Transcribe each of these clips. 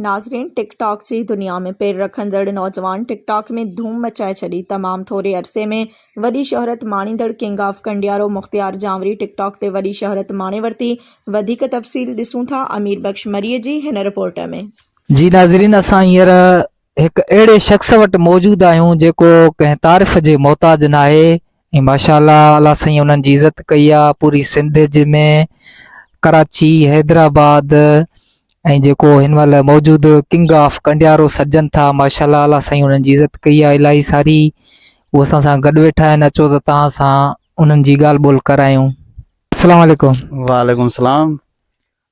ناظرين ٽڪ ٽاڪ جي دنيا ۾ پير رکندڙ نوجوان ٽڪ ٽاڪ ۾ ڌوم مچائي ڇڏي تمام ٿوري عرصي ۾ وڏي شهرت ماڻيندڙ king of Kandiaro Mukhtiar Janwari TikTok تي وڏي شهرت ماڻي ورتي وڌيڪ تفصيل ڏسون ٿا امير بخش مري جي هن رپورٽ ۾. جي ناظرين اسان هينئر هڪ اهڙي شخص وٽ موجود آهيون جيڪو ڪنهن تعارف جي محتاج ناهي ۽ ماشاء الله الله سائين انهن جي عزت ڪئي آ پوري سنڌ جي ۾ ڪراچي حيدرآباد ۽ جيڪو هن مهل موجود ڪنگ آف ڪنڊيارو سڏجن ٿا ماشاء الله الله سائين انهن جي عزت ڪئي آ الاهي ساري هو اسان سان گڏ ويٺا آهن اچو ته توهان سان انهن جي ڳالهه ٻولهه ڪرايون السلام عليڪم وعليڪم السلام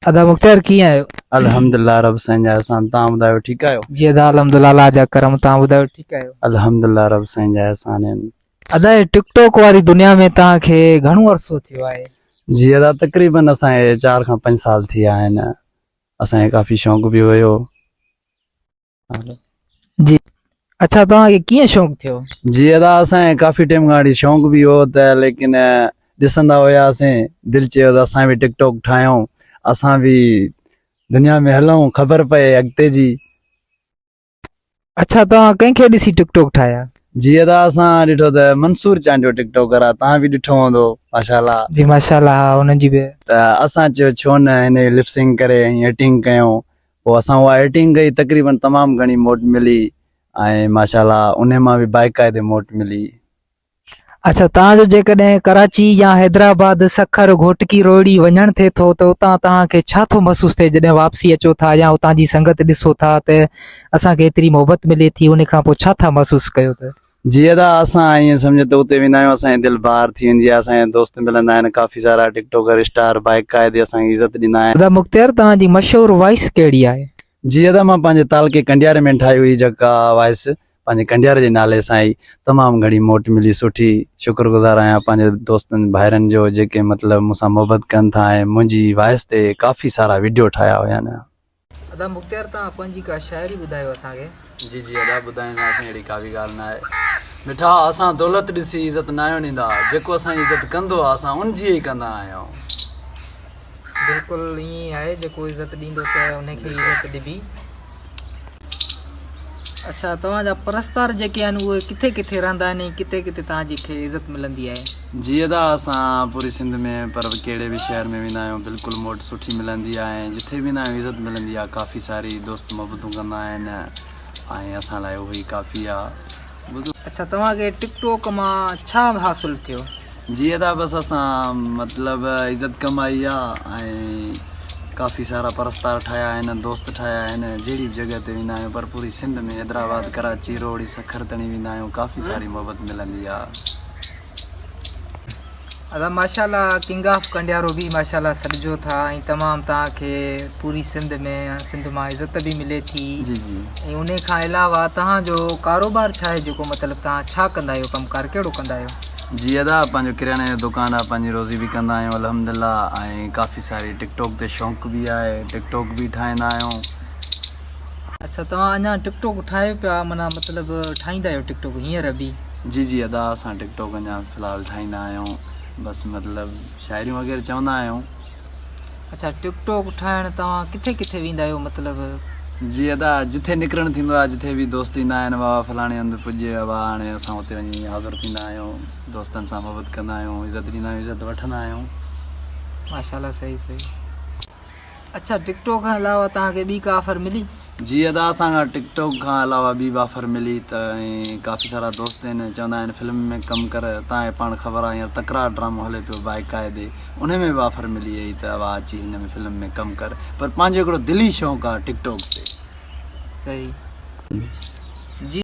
ادا مختيار ڪيئن آهيو؟ الحمدلله رب سائين جا احسان تان ٻڌايو ٺيڪ آهيو؟ جي ادا الحمدلله الله جا ڪرم تان ٻڌايو ٺيڪ آهيو؟ الحمدلله رب سائين جا احسان آهن. ادا هي ٽڪ ٽاڪ واري دنيا ۾ توهان کي گهڻو عرصو ٿيو آهي؟ جي ادا تقريبن اسان کي چار کان پنج سال ٿي ويا آهن اسان کي ڪافي شوق به هيو. جي اڇا توهان کي ڪيئن شوق ٿيو؟ جي ادا اسان کي ڪافي ٽيم کان وٺي شوق به هو ته ليڪن ڏسندا هياسين دل چيو ته اسان به ٽڪ ٽاڪ ٺاهيون اسان به دنيا ۾ هلون خبر پئي اڳتي جي. اڇا توهان ڪنهن کي ڏسي ٽڪ ٽاڪ ٺاهيا؟ جي ادا اسان ڏٺو ته منصور چانڊيو ٽڪ ٽاڪر آ توهان به ڏٺو هوندو ماشاءالله. جي ماشاءالله ها انهن جي به. ته اسان چيو ڇو نه هن جي لپسنگ ڪري ۽ ايڊٽنگ ڪيون پوء اسان اها ايڊٽنگ ڪئي تقريبن تمام گهڻي موٽ ملي ۽ ماشاء الله انهي مان به باقاعدي موٽ ملي. اڇا توهان جو جيڪڏهن ڪراچي يا حيدرآباد، سکر، گهوٽڪي، روهڙي وڃڻ ٿئي ٿو ته اتان توهان کي ڇا ٿو محسوس ٿئي جڏهن واپسي اچو ٿا يا اتان جي سنگت ڏسو ٿا ته اسان کي ايتري محبت ملي ٿي انهي کان پوء ڇا ٿا محسوس ڪيو ته. جي ادا اسان ائين سمجهه ته اتي ويندا آهيون اسان جي دل بهار ٿي ويندي آهي اسان جا دوست ملندا آهن ڪافي سارا ٽڪ ٽاڪر اسٽار باقاعدي اسان کي عزت ڏيندا آهن. ادا مختيار توهان جي مشهور وائس ڪهڙي آهي؟ جي ادا مان پنهنجي تعلقي ڪنڊياري ۾ ٺاهي هئي جيڪا وائس پنهنجي ڪنڊياري جي نالي سان ئي تمام گهڻي موٽ ملي سٺي شڪر گذار آهيان پنهنجي دوستن ڀائرن جو جيڪي مطلب مون سان محبت ڪن ٿا ۽ منهنجي وائس تي ڪافي سارا وڊيو ٺاهيا هيا. ادا مختيار توهان پنهنجي ڪا شاعري ٻڌايو اسان کي. جي جي ادا ٻڌائينداسين اهڙي ڪا به ڳالهه ناهي مٺا اسان دولت ڏسي عزت ناهيون ڏيندا جيڪو اسان جي عزت ڪندو آهي اسان ان جي ئي ڪندا آهيون. بلڪل ائين ئي آهي جيڪو عزت ڏيندو ته ان کي ئي عزت ڏبي. اڇا توهان جا پرستار جيڪي آهن اهي ڪٿي ڪٿي رهندا آهن ۽ ڪٿي ڪٿي توهان جي کي عزت ملندي آهي. جي ادا اسان پوري سنڌ ۾ پر ڪهڙي به شهر ۾ ويندا آهيون بلڪل موٽ سٺي ملندي آهي ۽ جٿي ويندا آهيون عزت ملندي آهي ڪافي ساري دوست محبتون ڪندا آهن ۽ اسان لاء اهو ئي ڪافي آهي. اڇا توهان کي ٽڪ ٽوڪ مان ڇا حاصل ٿيو؟ جي ادا بس اسان مطلب عزت ڪمائي آ ۽ ڪافي سارا پرستار ٺاهيا آهن دوست ٺاهيا آهن جهڙي به جڳهه تي ويندا آهيون پر پوري سنڌ ۾ حيدرآباد ڪراچي روهڙي سکر تڻي ويندا آهيون ڪافي ساري محبت ملندي آ. ادا ماشاءالله ڪنگ آف ڪنڊيارو به ماشاءالله سڏجو ٿا ۽ تمام توهان کي پوري سنڌ ۾ سنڌ مان عزت به ملي ٿي جي جي ۽ انهي کان علاوه توهان جو ڪاروبار ڇا آهي جيڪو مطلب توهان ڇا ڪندا آهيو ڪم ڪار ڪهڙو ڪندا آهيو. جي ادا پنهنجو ڪرياني جو دڪان آ پنهنجي روزي به ڪندا آهيون الحمدلله ۽ ڪافي ساري ٽڪ ٽاڪ تي شوق به آهي ٽڪ ٽاڪ به ٺاهيندا آهيون. اڇا توهان اڃا ٽڪ ٽاڪ ٺاهيو پيا معنيٰ مطلب ٺاهيندا آهيو ٽڪ ٽاڪ هينئر به. جي جي ادا اسان ٽڪ ٽاڪ اڃا في الحال ٺاهيندا آهيون بس مطلب شاعريون وغيره چوندا آهيون. اڇا ٽڪ ٽاڪ ٺاهڻ توهان ڪٿي ڪٿي ويندا آهيو مطلب. جي ادا جٿي نڪرڻ ٿيندو آهي جٿي به دوست ايندا آهن بابا فلاڻي هنڌ پڄ ابا هاڻي اسان اتي وڃي حاضر ٿيندا آهيون دوستن سان محبت ڪندا آهيون عزت ڏيندا آهيون عزت وٺندا آهيون. ماشاءالله صحيح صحيح اڇا ٽڪ ٽاڪ کان علاوه توهان کي ٻي ڪا آفر ملي. جي ادا اسان کان ٽڪ ٽاڪ کان علاوه ٻي به آفر ملي ته ۽ ڪافي سارا دوست آهن چوندا آهن فلم ۾ ڪم ڪر تان کي پاڻ خبر آهي هينئر تڪرار ڊرامو هلي پيو باقاعدي انهي ۾ به آفر ملي وئي ته ابا اچي هن ۾ فلم ۾ ڪم ڪر پر پنهنجو هڪڙو دلي شوق آهي ٽڪ ٽاڪ تي. صحيح جي.